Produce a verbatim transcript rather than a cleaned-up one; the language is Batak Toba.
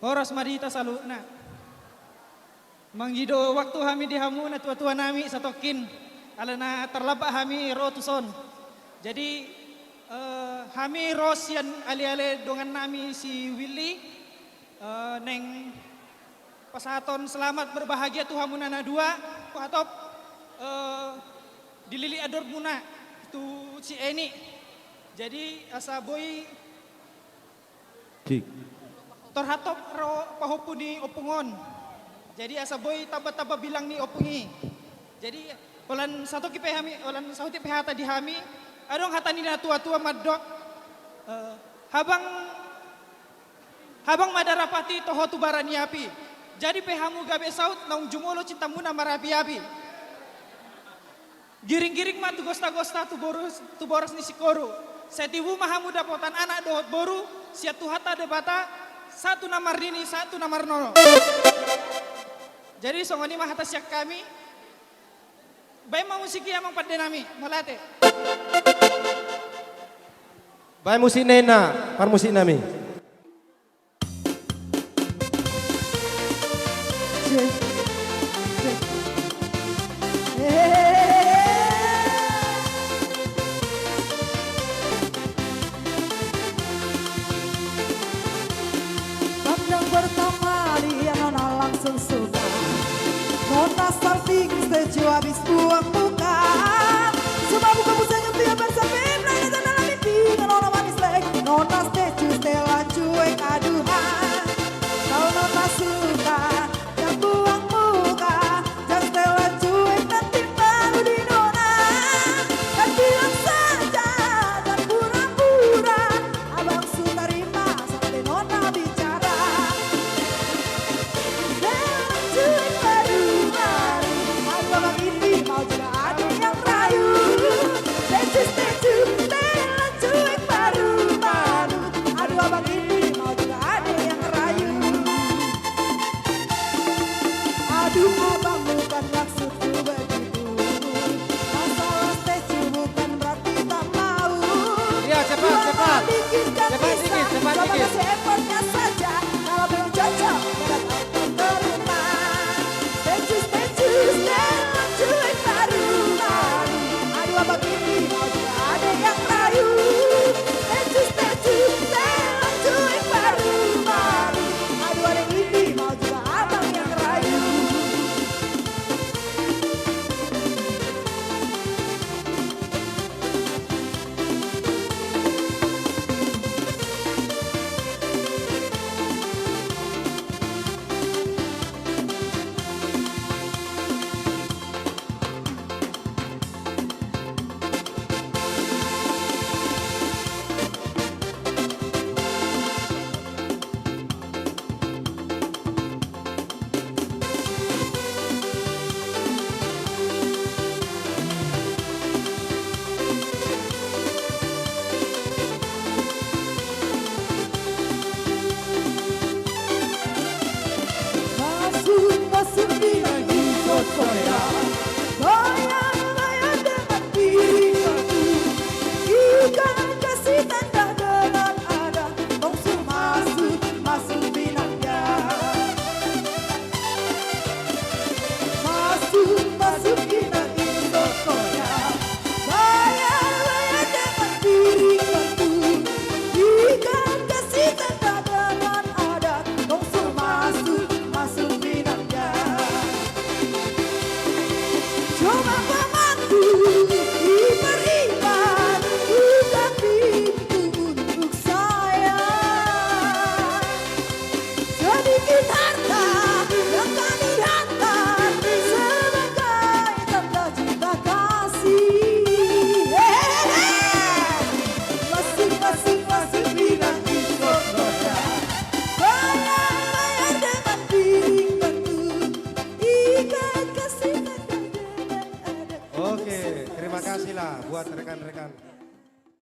Horas ma di hita saluhutna. Mangido waktu hami di hamu na tuatua nami satongkin, alana tarlambat hami ro tuson. Jadi, eh, hami ro sian aleale dongan nami si Willy, eh, naeng pasahathon selamat berbahagia tu hamu na dua, pahatop, eh, dililit andor muna tu si Eni. Jadi asa boi torhatop ro pahompu ni ompung on. Jadi asa boi tamba-tamba bilang ni ompung i. Jadi holan satongkin pe hami, holan sahuti pe hata di hami, adong hata ni na tuatua mandok, eh, habang, habang ma darapati toho tu bara ni api. Jadi pe hamu gabe saut naung jumolo cintamuna marapi-api. Giring-giring ma tu gosta-gosta tu boru, tu boras ni singkoru. Sai tibu ma hamu dapotan anak dohot boru sian Tuhanta Debata, satu na marnini, satu na marnono. Jadi songon i ma hata sian hami. Baen ma musik i amang pande nami, mauliate. Baen musik na, parmusik nami.